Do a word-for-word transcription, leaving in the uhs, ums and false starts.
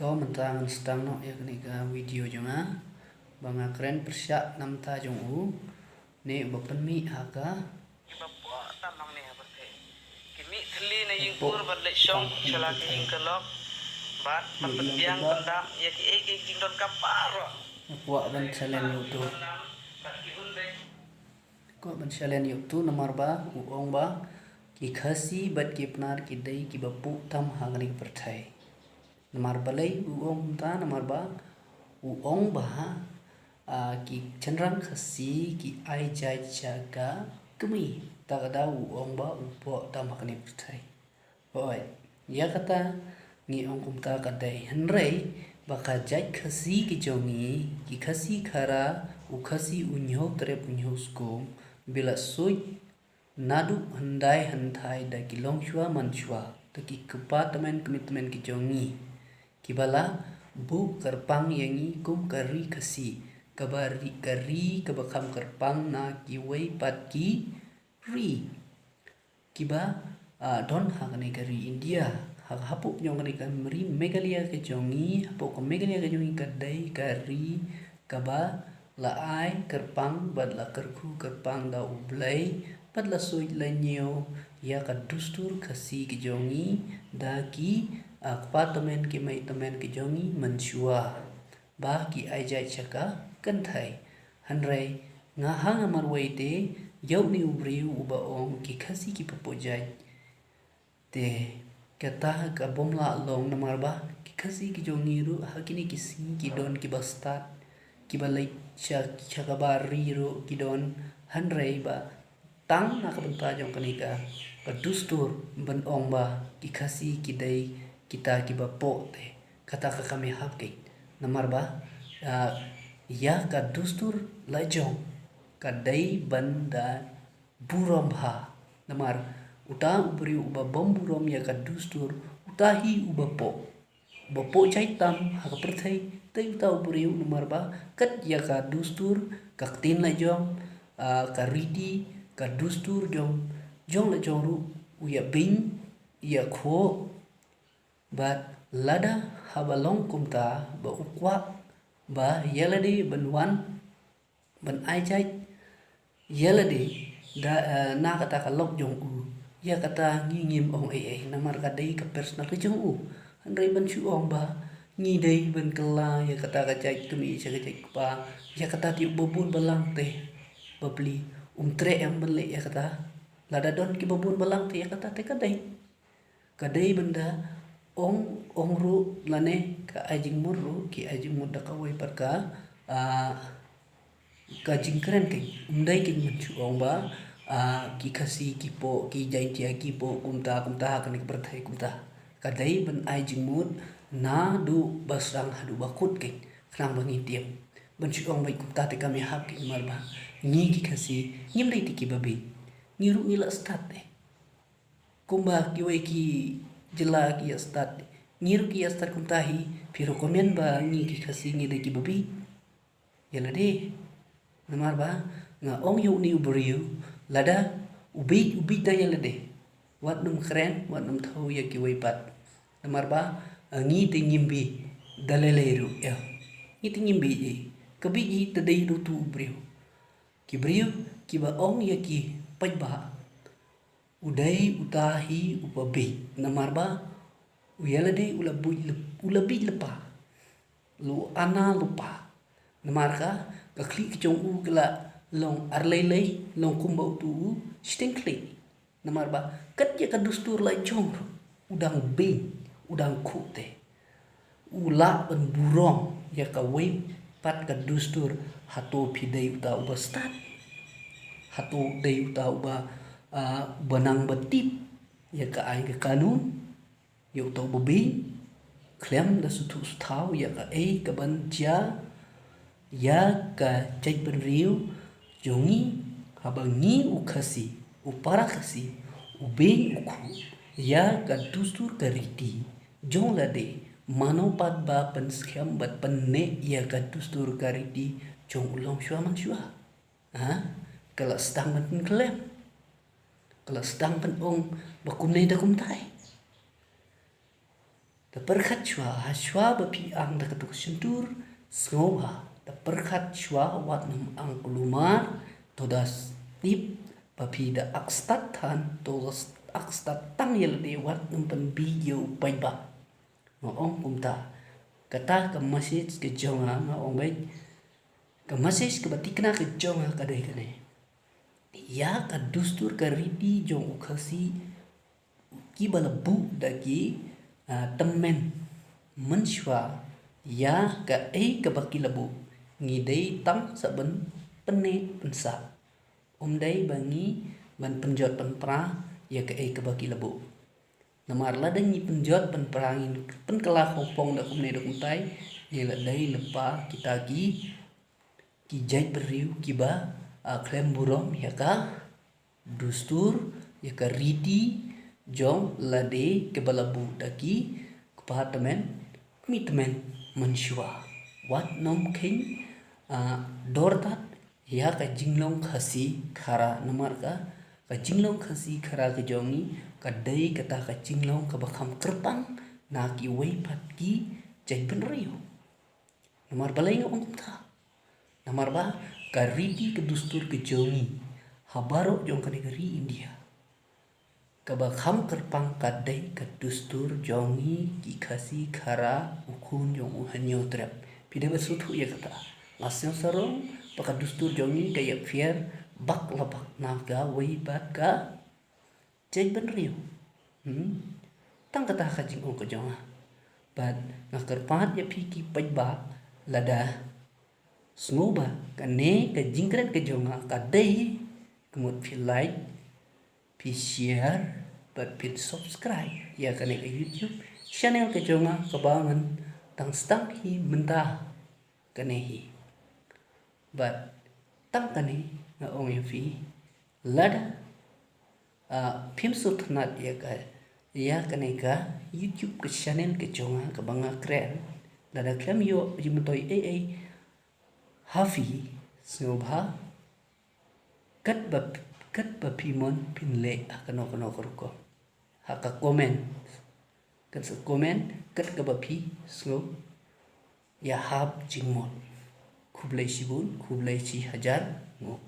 To mynta ngan sdang noh ïa kane ka video jong nga ba nga kren pyrshah namar jong u ne uba pynmih ha ka. Kiba poh tam hangne ha pyrthei ki mih thylli na ïingkur bad leit shong sha la ki ïing ka lok bad ban pynbiang pyndap ïa kiei kiei ki jingdon ka baroh. Nga kwah ban challenge ïa uto. Kwah ban challenge ïa uto namar ba u ong ba ki Khasi bad ki Pnar ki dei kiba poh tam ha kane ka pyrthei. Namar balei u ong kumta? Namar ba u ong ba, ah, ki shynrang Khasi ki ai jait sha ka kmie. Ta ka daw u ong ba u poh tam ha kane ka pyrthei. Hooid, ïa kata ngi ong kumta ka dei, hynrei ba ka jait Khasi ki jong ngi, ki Khasi Khara, u Khasi u Hynñiewtrep u Hynñiewskum, ba la suid naduh hyndai hynthai da ki longshuwa manshuwa, da ki kpa tymmen kmie tymmen ki jong ngi, kiba la buh kyrpang ïa ngi kum ka ri Khasi, kaba ri, ka ri kaba kham kyrpang na kiwei pat ki ri kiba, ah, don ha kane ka ri India. Ha, hapoh jong kane ka ri Meghalaya ka jong ngi, hapoh ka Meghalaya ka jong ngi ka dei ka ri kaba la ai kyrpang bad la kyrkhu kyrpang da U Blei bad la suid la hynñiew ïa ka dustur Khasi ka jong ngi da ki, ah, kpa tymmen ki mei tymmen ka jong ngi mynshuwa ba ki ai jait sha ka kynthei. Hynrei nga hap nga marwei te ïa une u briew uba ong ki Khasi ki poh jait. Te kata ka bym lah long namar ba ki Khasi ki jong ngi ruh ha kine ki sngi ki don kiba stad, kiba leit sha, sha kaba ri ruh ki don, hynrei ba tang na ka bynta jong kane ka, ka dustur ban ong ba ki Khasi ki dei kita kiba poh te. Kata ka kam ïahap keiñ. Namar ba, ah, ïa ka dustur la jong ka dei ban da burom bha. Namar uta u briew uba bym burom ïa ka dustur, uta hi uba poh. Uba poh jait tam ha ka pyrthei, te uta u briew namar ba kat ïa ka dustur, ka ktien la jong, ah, ka riti, ka dustur jong, jong la jong ruh, u ïa beiñ, ïa khoh, bad lada haba long kumta ba u kwah ba ïa lade ban wan ban ai jait ïa lade da, eh, na kata ka lok jong u. Ïa kata ngi ngim ong ei ei namar ka dei ka personal ka jong u. Hynrei ban shu ong ba ngi dei ban kylla ïa kata ka jait kmie sha ka jait kpa, ïa kata te uba bun balang te bapli um treh em ban leh ïa kata. Lada don kiba bun balang te ïa kata te ka dei. Ka dei ban da ong, ong ruh lane ka ai jingmut ruh, ki ai jingmut da kawei pat ka, ah, ka jingkren keiñ. Um dei keiñ ban shu ong ba, ah, ki Khasi ki poh, ki Jaiñtia ki poh, kumta, kumta, ha kane ka pyrthei kumta. Ka dei ban ai jingmut naduh ba sdang haduh ba kut keiñ. Khnang ba ngin tieng. Ban shu ong ba kumta te kam ïahap keiñ namar ba ngi ki Khasi ngim dei te kiba beiñ. Ngi ruh ngi la stad te. Kumba kiwei ki jylla ki ïa stad, ngi ruh ki ïa stad kumta hi, phi ruh comment ba ngi ki Khasi ngi dei kiba beiñ ïa lade. Namar ba nga ong ïa une u briew, lada u beiñ, u beiñ da ïa lade. Wat nym kren, wat nym thaw ïa kiwei pat. Namar ba, eh, ngi te ngim beiñ da lei lei ruh, ïa. Ngi te ngim beiñ ei. Ka beiñ hi te dei da utu u briew. Ki briew kiba ong ïa ki paidbah. U dei uta hi uba beiñ namar ba u ïa lade u la buit lep-, u la beiñ lypa. Lu ana lypa. Namar ka, ka khlieh ka jong u ka la long ar lei lei, long kumba utu u shiteng khlieh. Namar ba kat ïa ka dustur la jong ruh u dang beiñ, u dang khuh te. U lah ban burom ïa kawei pat ka dustur. Hato phi dei uta uba stad? Hato dei uta uba, ah, uba nang ba tip ïa ka aiñ ka kanun? Ïa uta uba beiñ khlem da sngewthuh sngewthaw ïa kaei kaban jia ïa ka jaitbynriew jong ngi, haba ngi u Khasi, u para Khasi, u beiñ u khuh ïa ka dustur ka riti jong lade, mano pat ba pynskhem bad pynneh ïa ka dustur ka riti jong u longshuwa manshuwa? Ha? Ka la sdang ban pynkhlem. Ka la sdang ban ong ba kumne da kumtai. Da pyrkhat shuwa, ha shuwa ba phi ang da kato ka shyntur, sngewbha da pyrkhat shuwa, wat nym ang kulmar. To da tip ba phi da ak stad than, to da ak stad tang ïa lade, wat nym pynbeit ïa u paidbah. Nga ong kumta. Kata ka message ka jong nga, nga ong beit. Ka message kaba thikna ka jong nga ka dei kane. Ïa ka dustur ka riti jong u Khasi, kiba la buh da ki, ah, tymmen mynshuwa, ïa kaei kaba ki la buh, ngi dei tang sa ban pynneh pynsah. Ym dei ba ngi ban pynjot pynpra ïa kaei kaba ki la buh. Namar lada ngi pynjot pynpra, ngin pynkylla khongpong da kumne da kumtai, ngi la dei lypa kita ki, ki jaitbynriew kiba, ah, khlem burom ïa ka dustur, ïa ka riti jong lade kaba la buh da ki kpa tymmen, kmie tymmen mynshuwa. Wat nym kheiñ, ah, dor tad ïa ka jinglong Khasi Khara, namar ka, ka jinglong Khasi Khara ka jong ngi ka dei kata ka jinglong kaba kham kyrpang na kiwei pat ki jaitbynriew. Namar balei nga ong kumta? Namar ba ka riti ka dustur ka jong ngi ha baroh jong kane ka ri India, kaba kham kyrpang ka dei ka dustur jong ngi ki Khasi Khara, u khun jong u Hynñiewtrep. Phi dei ban sngewthuh ïa kata. Nga sngew sarong ba ka dustur jong ngi ka ïapher bak la bak na kawei pat ka jaitbynriew. Hmm? Tang kata ka jingong ka jong nga. Bad nga kyrpad ïa phi ki paidbah, lada sngewbha kane ka jingkren ka jong nga ka dei, ka mut phi like, phi share, bad phi subscribe ïa kane ka YouTube channel ka jong nga kaba ngan dang sdang hi mynta kane hi. Bad tang kane nga ong ïa phi, lada, ah, phim sngewtynnat ïa ka, ïa kane ka YouTube ka channel ka jong nga kaba nga kren, lada khlem ïoh jingmyntoi ei ei ha phi, sngewbha katba, katba phi mon phin leh ha kano kano ka rukom. Ha ka comment. Kat sa comment, kat kaba phi sngew ïahap jingmut. Khublei shibun, khublei shi hajar nguh.